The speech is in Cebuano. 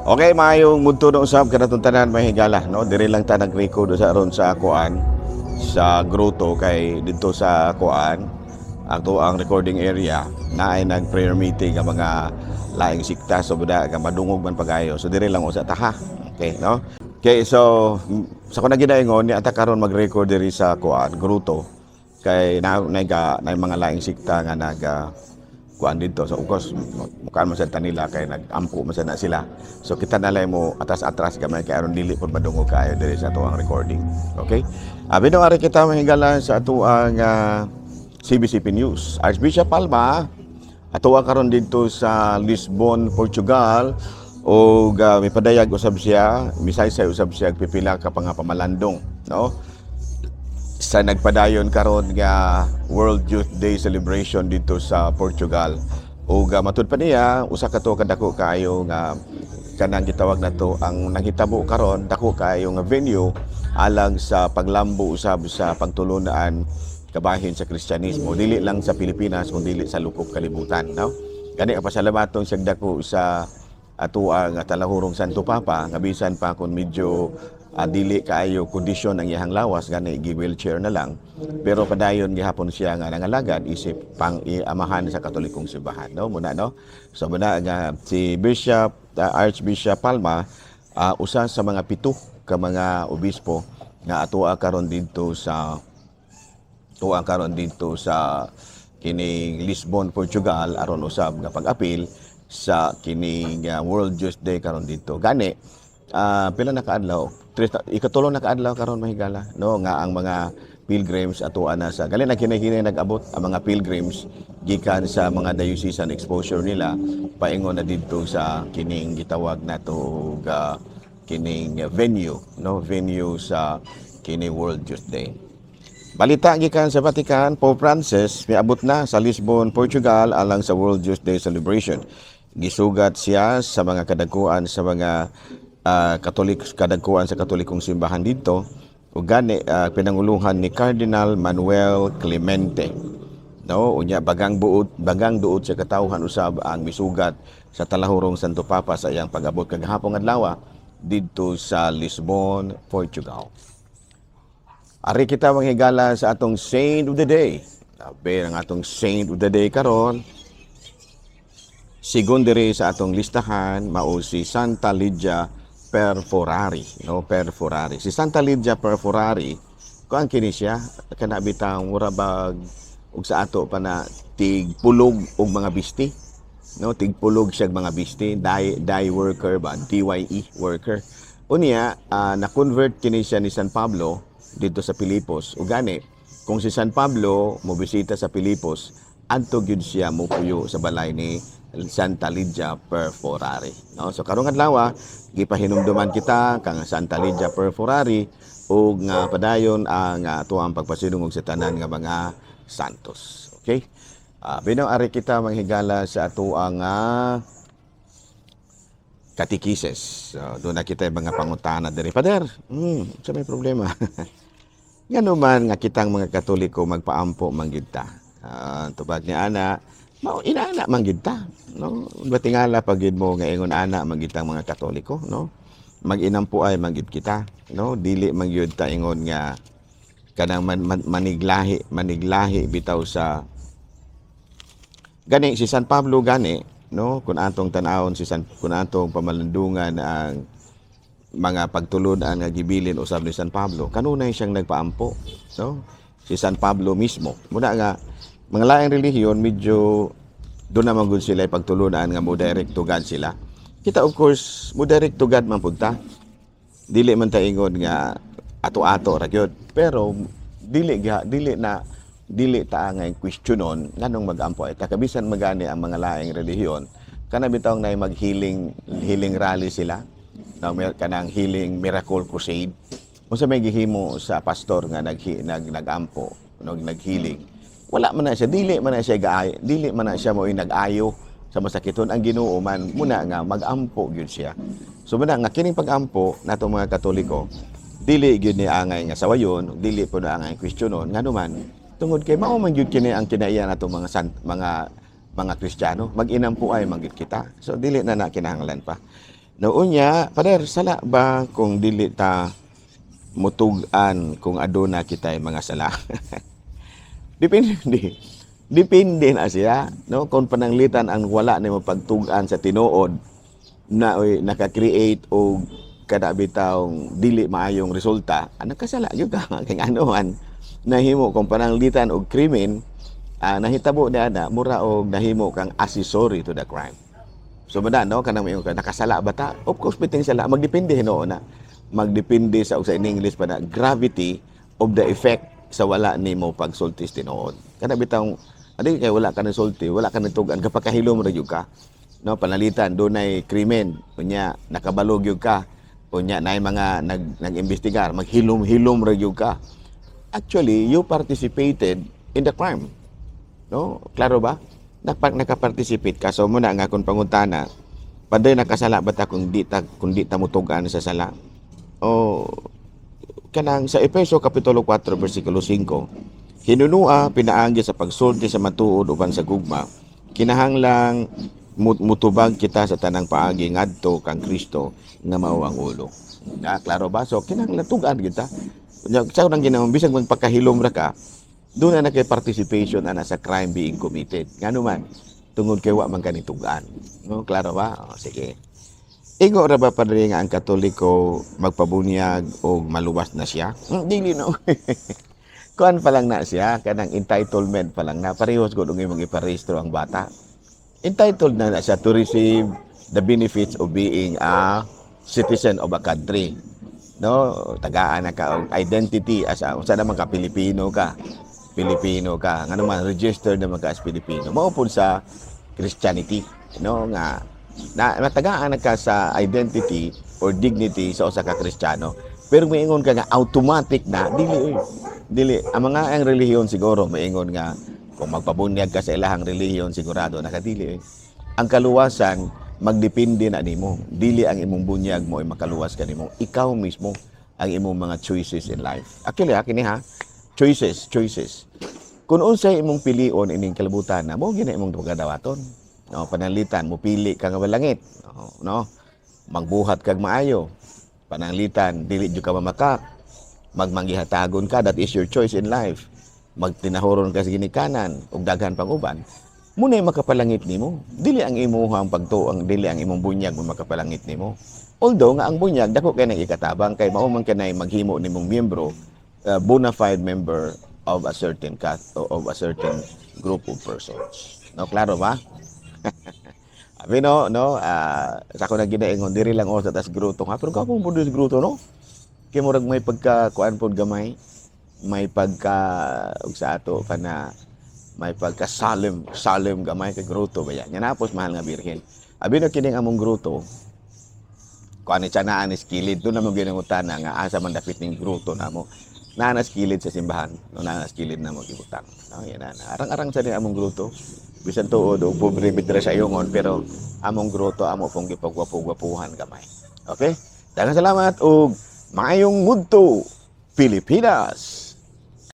Okay, maayong mudto na usab kanatong tanan, mga higala, no? Diri lang ta nag-record sa aron sa kuan sa grotto kay didto sa kuan ato ang recording area na ay nag-prayer meeting ang mga laing sikta, so buda nga madungog man pagayo. So diri lang usa ta ha. Okay, no? Okay, so sa ko na ginaingon ni ata karon mag-record diri sa kuan grotto kay na na, na mga laing sikta nga naga kuan dito. So of course, mukhaan mo sa tanila kay nag-ampo man sa na sila. So kita na lang mo atras-atras gamay kay aron dili pud madungog kaayo diri sa atuang recording. Okay? Abi no, ari kita, mga higala, sa atuang CBCP News. Archbishop Palma atuwa karon didto sa Lisbon, Portugal ug mipadayag usab siya, misaysay usab siya og pipila ka pa nga pamalandong, no? Sa nagpadayon karon nga World Youth Day celebration dito sa Portugal. Ug matud pa niya, usa ka to kadako kaayo nga kanang gitawag nato ang nahitabo karon, dako kaayo nga venue alang sa paglambo usab sa pagtulunan kabahin sa Kristyanismo, dili lang sa Pilipinas kundi sa lukop kalibutan, no? Gani pasalamaton siyang dako sa atoang talahurong Santo Papa nga bisan pa kung medyo dili kaayo kondisyon ang iyang lawas, gani gi wheelchair na lang, pero padayon gihapon siya nga nangalagad isip pang amahan sa Katolikong simbahan, no? Muna, no? So muna nga si Bishop Archbishop Palma, usa sa mga 7 ka mga obispo nga atoa karon didto sa kining Lisbon, Portugal aron usab nga pag-apil sa kining World Youth Day karon didto. Gani pila na kaadlaw? Tres, ikatulo na kaadlaw karon, mga higala, no, nga ang mga pilgrims atoa na sa gali na kinahinay nag-abot ang mga pilgrims gikan sa mga diocesan exposure nila paingon na didto sa kining gitawag nato og kining venue, no, venue sa kining World Youth Day. Balita gikan sa Vatican, Pope Francis miabot na sa Lisbon, Portugal alang sa World Youth Day celebration. Gisugat siya sa mga kadagkuan sa mga Katolik, kadagkuan sa Katolikong simbahan didto ug gani pinanguluhan ni Cardinal Manuel Clemente. No, unya bagang duot sa katawhan usab ang misugat sa talahurong Santo Papa sa iyang pag-abot kagahapon adlaw didto sa Lisbon, Portugal. Ari kita, mga higala, sa atong Saint of the Day. Sabi ang atong Saint of the Day karon. Sigon diri sa atong listahan, mao si Santa Lydia Perforari, no? Perforari. Si Santa Lydia Perforari, kuan kini siya, kana bitang mura bag ug sa ato pa na tigpulog og mga bisti. No, tigpulog siya og mga bisti, dye, dye worker ba, DYE worker. Unya, na-convert kini siya ni San Pablo dito sa Pilipos. Ug gani, kung si San Pablo mo bisita sa Pilipos, adto gyud siya mopuyo sa balay ni Santa Lydia Perforari. No? So karong adlaw, gipahinumduman kita kang Santa Lydia Perforari ug nga padayon ang atuang pagpasidungog sa tanan nga mga santos. Okay? Binaw ari kita, mga higala, sa atuang katikises. So, doon na kita yung mga pangutana diri. Pader, sa may problema. Ngano man nga kitang mga Katoliko magpaampo man gyud ta? Tubag ni ana, mao inaana man gyud ta, no? Batingala pag gyud mo nga ingon ana man gyud tang mga Katoliko, no? Mag-inampo ay man gyud kita, no? Dili man gyud ta ingon nga kanang maniglahi, maniglahi bitaw sa gani si San Pablo gani, no? Kung atong tan-awon si San, kung atong pamalandungan ang mga pagtulun-an nga gibilin usab ni San Pablo, kanunay siyang nagpaampo, no? Si San Pablo mismo. Muna nga mga laing relihiyon, medyo doon naman gud sila pagtulunan nga mo direct to God sila. Kita, of course, mo direct to God man pud ta. Dili man ta ingon nga ato-ato ra gyud, pero dili dili na dili ta nga questionon nganong mag-ampo ay ta kabisan magani ang mga laing relihiyon, kana bitaw na mag-healing healing rally sila na may kanang healing miracle crusade. Unsa may gihimo sa pastor nga nag nag-ampo, no, nag-healing? Wala man na siya, dili man na siya gaay, dili man na siya mo nag-ayo sa masakiton, ang Ginoo man. Muna nga mag-ampo gyud siya. So muna nga kining pag-ampo nato mga Katoliko, dili gyud ni angay nga sawayon, dili po na angay questionon. Ngano man? Tungod kay mao man gyud kini ang kinaiya nato mga mga Kristiyano, mag-inampo ay man gyud kita. So dili na na kinahanglan pa. No, unya, Pader, sala ba kung dili ta mutug-an kung aduna kitay mga sala? Depende. Depende na siya, no? Kung pananglitan ang wala nimo pagtug-an sa tinuod na oy, naka-create og kada bitawng dili maayong resulta, ah, nakasala gyud ka kay ano man nahimo kung pananglitan og krimen, nahitabo na na mura og nahimo kang accessory to the crime. So bada, no, kanang moingon ka, nakasala ba ta? Of course biting sala, magdepende hinuon na. Magdepende sa in English pa na gravity of the effect sa wala nimo pagsulti sa tinuod. Kana bitawng adi kay wala ka sulti, wala ka nitug-an, kapakahilom ra gyud ka. No, panalitan dunay krimen, unya nakabalo gyud ka. Unya naay mga nag-imbestigar, maghilom-hilom ra gyud ka. Actually, you participated in the crime. No? Klaro ba? Nakaparticipate ka. So muna nga akong pangutana, Pader, nakasala ba ta kung di ta mutugan sa sala? O kanang sa Efeso kapitulo 4 bersikulo 5, hinunua pinaagi sa pagsulti sa matuod uban sa gugma, kinahanglang mutubag kita sa tanang paagi ngadto kang Kristo nga mao ang ulo. Na klaro ba? So kinahanglan tugan kita. Nya, sa unang ginawa, bisag magpakahilom ra ka, doon na kay participation ana sa crime being committed. Ngano man, tungod kay wa man kanitugan. No, klaro ba? O, sige. Ingo ra ba, Padre, nga ang Katoliko magpabunyag o maluwas na siya? Dili no. Kuan pa lang na siya, kanang entitlement pa lang na. Parehas gud og imong iparehistro ang bata. Entitled na na siya to receive the benefits of being a citizen of a country. No, tagaan na ka og identity as a, unsa naman ka, Pilipino ka. Pilipino ka. Ngano man, registered naman ka as Pilipino. Mao pud sa Christianity, no, nga na matagaan na ka sa identity or dignity sa usa ka Kristiyano. Pero moingon ka nga automatic na, dili oy. Dili ang mga ang relihiyon siguro maingon nga kung magpabunyag ka sa ilahang relihiyon, sigurado nakadili eh. Ang kaluwasan magdepende na nimo. Dili ang imong bunyag mo ay makaluwas ka nimo. Ikaw mismo ang imong mga choices in life. Actually, ha, kini ha, choices, choices. Kung unsay imong pilion ining kalibutan na mo gina imong pagkadawaton. No, pananglitan mo pili ka nga malangit, no, no? Magbuhat kag maayo. Pananglitan dili jud ka mamakak. Magmanggihatagon ka, that is your choice in life. Magtinahuron ka sa ginikanan ug daghan pang uban. Muna'y makapalangit nimo. Dili ang imuhang pagtuo, dili ang imong bunyag mo makapalangit nimo. Although nga ang bunyag dako kay nang ikatabang kay mao man kanay maghimo nimong miyembro, bona fide member of a certain cat of a certain group of persons. No, klaro ba? Abi no, no, sa ako na ginaingon diri lang oh sa tas gruto nga, pero kako mo sa gruto, no. Kay murag may pagka kuan pod gamay, may pagka ug sa ato pa na may pagka solemn, solemn gamay kay gruto ba yan. Napos mahal nga Birhen. Abi no, kining among gruto, kuan ni naan is kilid doon namo ginangutana nga asa man dapit ning gruto namo. Naa na sa kilid sa simbahan, no, naa na sa kilid namo gibutang. No, yan na. Arang-arang sa ni among gruto. Bisan tuod og pobre mi sa ingon, pero among gruto amo pong gipagwapo-gwapuhan gamay. Okay? Daghang salamat ug maayong mudto, Pilipinas.